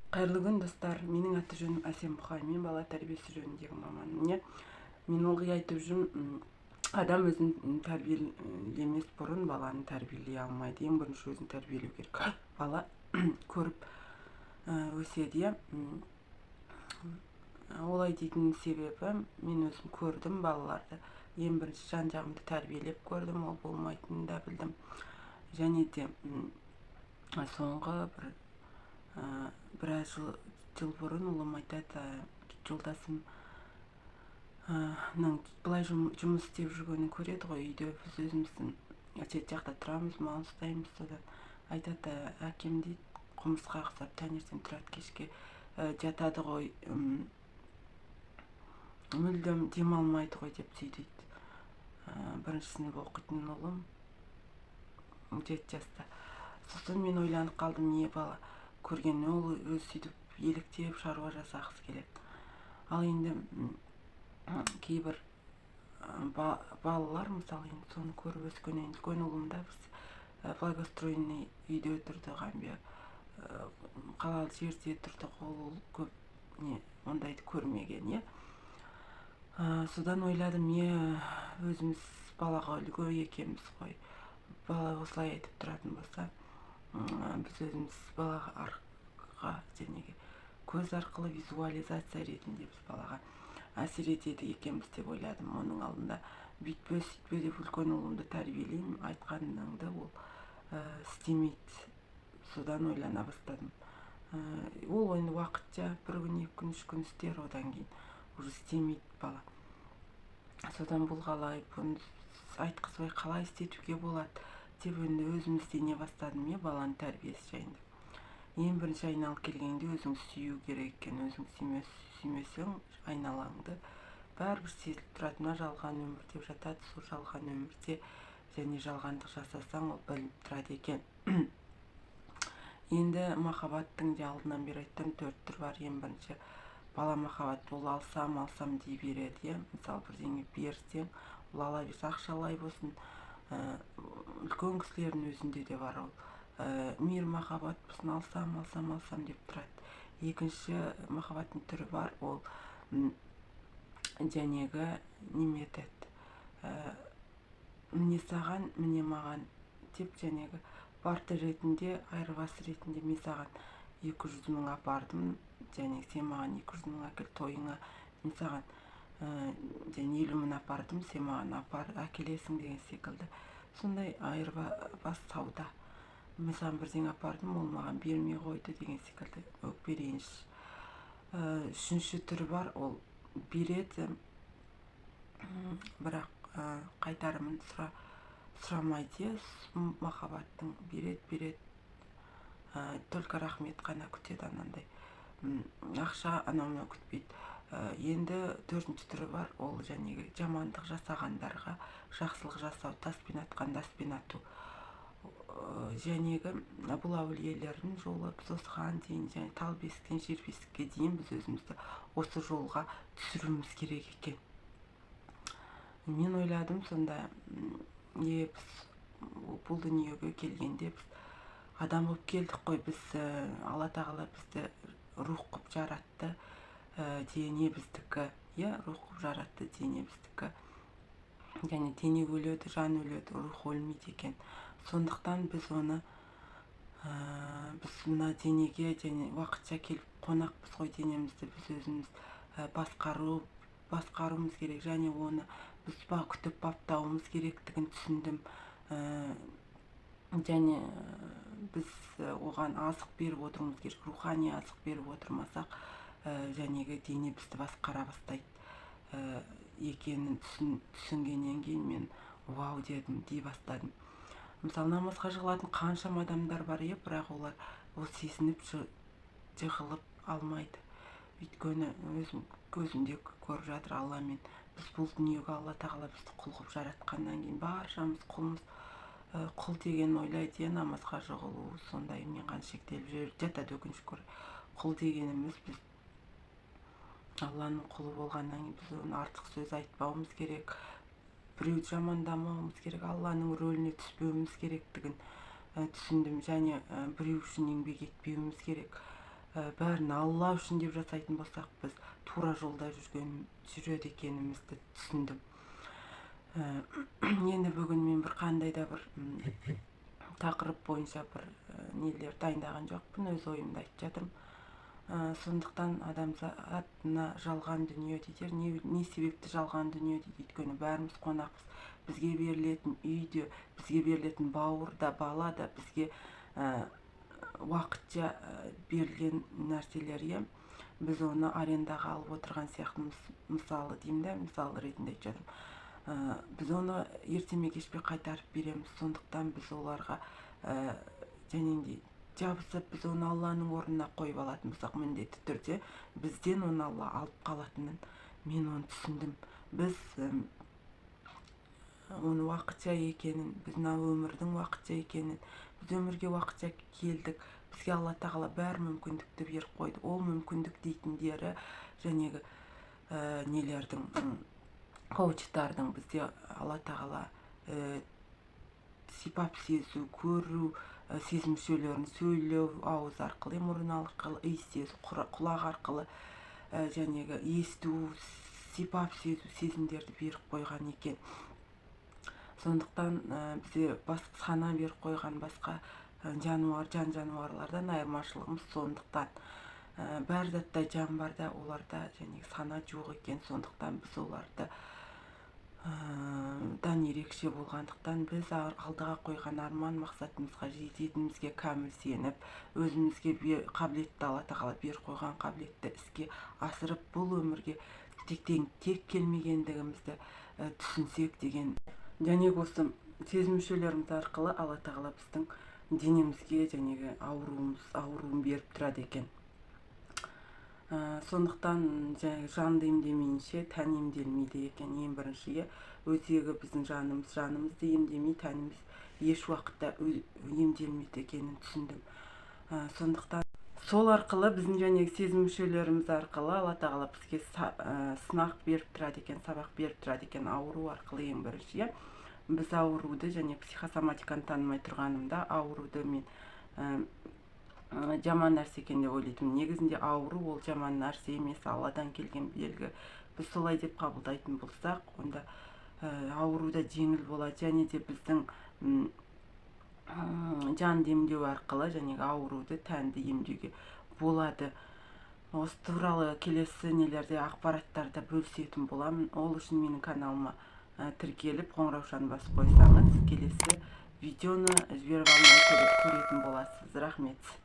Қайырлы күн, достар! Менің аты жөнім Әсем Бұқай, мен бала тәрбиесі жөніндегі маманмын. Не, мен ылғи айтып жүрмін, адам өзін тәрбиелемес бұрын баланы тәрбиелей алмайды. Ең бірінші өзін тәрбиелеу керек. Бала көріп өседі, иә. Олай дейтін себебі, мен өзім көрдім балаларды. Ең бірінші жан жағымды тәрбиелеп көрдім, ол болмайтынын да білдім. Және де соңғы бір біраз жыл бұрын ұлым айтады, жолдасым былай жұмыс істеп жүргенін көреді ғой үйде. Біз өзіміздің шет жақта тұрамыз, мал ұстаймыз. Содан айтады: «Әкем, – дейді, – құмырсқаға ұқсап таңертең тұрады, кешке жатады ғой, мүлдем демалмайды ғой», – деп сөйлейді. Бірінші сынып оқитын ұлым, 7 жаста. Сосын мен ойланып қалдым: не, бала көрген, ол өзі сөйтіп еліктеп, шаруа жасағысы келеді. Ал енді кейбір балалар, мысалы, енді соны көріп өскен. Енді үлкен ұлым да, біз благоустроенный үйде тұрдық, әмбе қалалы жерде тұрдық, ол көп не ондайды көрмеген, иә. Содан ойладым: е, өзіміз балаға үлгі екенбіз ғой. Бала осылай айтып тұратын болса, біз өзіміз балаға жәнегі көз арқылы, визуализация ретінде біз балаға әсер етеді екенбіз деп ойладым. Оның алдында бүйтпе, сөйтпе деп үлкен ұлымды тәрбиелеймін, айтқаныңды ол істемейді. Содан ойлана бастадым. Ол енді уақытша, бір күн, 2 күн, 3 күн істер, одан кейін уже істемейді бала. Содан бұл қалай, бұны айтқызбай қалай істетуге болады деп енді өзім іздене бастадым, иә, баланың тәрбиесі жайында. Ең бірінші айналып келгенде, өзің сүю керек екен. Өзің сүймесең, айналаңды бәрібір сезіліп тұрады. Мына жалған өмір деп жатады, сол жалған өмірде және жалғандық жасасаң, ол білініп тұрады екен. Енді махаббаттың де алдынан бері айттым, төрт түрі бар. Ең бірінші бала махаббат, ол алсам, алсам дей береді, иә. Мысалы, бірдеңе берсең, ол ала берсе, ақшалай болсын, үлкен кісілердің өзінде де бар ол. Мейір махаббат болсын, алсам, алсам, алсам деп тұрады. Екінші махаббаттың түрі бар, ол жәнегі неме етеді, міне саған, міне маған деп, жәнегі бартер ретінде, айырбас ретінде: мен саған 200 000 апардым және сен маған 200 000 әкел тойыңа, мен саған және 50 000 апардым, сен маған апар, әкелесің деген секілді. Сондай айырбас сауда. Мен саған бірдеңе апардым, ол маған бермей қойды деген секілді өкпе, реніш. Үшінші түрі бар, ол береді, бірақ қайтарымын сұрамайды, иә. Махаббаттың береді, береді, только рахмет қана күтеді, анандай ақша, анау мынау күтпейді. Енді төртінші түрі бар, ол жәнегі жамандық жасағандарға жақсылық жасау, таспен атқан таспен ату. Жәнегі бұл әулиелердің жолы. Біз осыған дейін және тал бесіктен жер бесікке дейін біз өзімізді осы жолға түсіруіміз керек екен. Мен ойладым сонда: е, біз бұл дүниеге келгенде біз адам болып келдік қой. Біз, Алла Тағала бізді рух қылып жаратты, дене біздікі, иә, рух қылып жаратты, дене біздікі. Және дене өледі, жан өледі, рух өлмейді екен. Сондықтан біз оны, біз мына денеге және уақытша келіп қонақпыз ғой. Денемізді біз өзіміз басқаруымыз керек және оны біз күтіп баптауымыз керектігін түсіндім. Және біз оған азық беріп отыруымыз керек. Рухани азық беріп отырмасақ, жәнегі дене бізді басқара бастайды екенін түсінгеннен кейін мен «вау» дедім, дей бастадым. Мысалы, намазға жығылатын қаншама адамдар бар, иә, бірақ олар ол сезініп жығылып алмайды. Өйткені өзім көзімде көріп жатыр Алламен. Біз бұл дүниеге Алла Тағала бізді құл қылып жаратқаннан кейін баршамыз құлмыз. Құл деген ойлайды, иә, намазға жығылу сондаймен ғана шектеліп жатады, өкінішке орай. Құл дегеніміз, біз Алланың құлы болғаннан кейін, біз оны артық сөз айтпауымыз керек, біреуді жамандамауымыз керек, Алланың рөліне түспеуіміз керектігін түсіндім. Және біреу үшін еңбек етпеуіміз керек. Бәрін Алла үшін деп жасайтын болсақ, біз тура жолда жүреді екенімізді түсіндім. Енді бүгін мен бір қандай да бір тақырып бойынша бір нелер дайындаған жоқпын, өз ойымды айтып жатырмын. Сондықтан адамзат мына жалған дүние дейді. Не себепті жалған дүние дейді? Өйткені бәріміз қонақпыз. Бізге берілетін үй де, бізге берілетін бауыр да, бала да бізге уақытша берілген нәрселер, иә. Біз оны арендаға алып отырған сияқтымыз, мысалы деймін да, мысал ретінде айтып жатырмын. Біз оны ерте ме кеш пе қайтарып береміз. Сондықтан біз оларға жәнегідей жабысып, біз оны Алланың орнына қойып алатын болсақ, міндетті түрде бізден оны Алла алып қалатынын мен оны түсіндім. Біз оны уақытша екенін, біз мына өмірдің уақытша екенін, біз өмірге уақытша келдік, бізге Алла тағала бәр мүмкіндікті беріп қойды. Ол мүмкіндік дейтіндері жәнегі нелердің, коучтардың, бізде Алла тағала сипап сезу, көру, сезім мүшелерін, сөйлеу ауыз арқылы, мұрын арқылы, иіс сезу, құлақ арқылы, жәнегі есту, сипап сезу сезімдерді беріп қойған екен. Сондықтан бізде сана беріп қойған, басқа жан жануарлардан айырмашылығымыз сондықтан. Бәр затта жан бар да, оларда және сана жоқ екен. Сондықтан біз оларды дан ерекше болғандықтан, біз алдыға қойған арман мақсатымызға жететінімізге кәміл сеніп, өзімізге қабілетті, Алла тағала беріп қойған қабілетті іске асырып, бұл өмірге тектен тек келмегендігімізді түсінсек деген. Және осы сезім мүшелеріміз арқылы Алла тағала біздің денемізге жәнегі ауруын беріп тұрады екен. Сондықтан жанды емдемейінше тән емделмейді екен. Ең бірінші өзегі біздің жанымыз, жанымызды емдемей тәніміз еш уақытта емделмейді екенін түсіндім. Сондықтан сол арқылы біздің жәнегі сезім мүшелеріміз арқылы Алла тағала бізге сынақ беріп тұрады екен, сабақ беріп тұрады екен ауру арқылы. Ең бірінші біз ауруды және психосоматиканы танымай тұрғанымда ауруды мен жаман нәрсе екен деп ойлайтынмын. Негізінде ауру ол жаман нәрсе емес, Алладан келген белгі. Біз солай деп қабылдайтын болсақ, онда ауру да жеңіл болады. Және де біздің жанды емдеу арқылы және ауруды, тәнді емдеуге болады. Осы туралы келесі нелерде ақпараттарда бөлісетін боламын. Ол үшін менің каналыма тіркеліп, қоңыраушаны басып қойсаңыз, келесі видеоны жіберіп алмай көретін боласыз. Рахмет.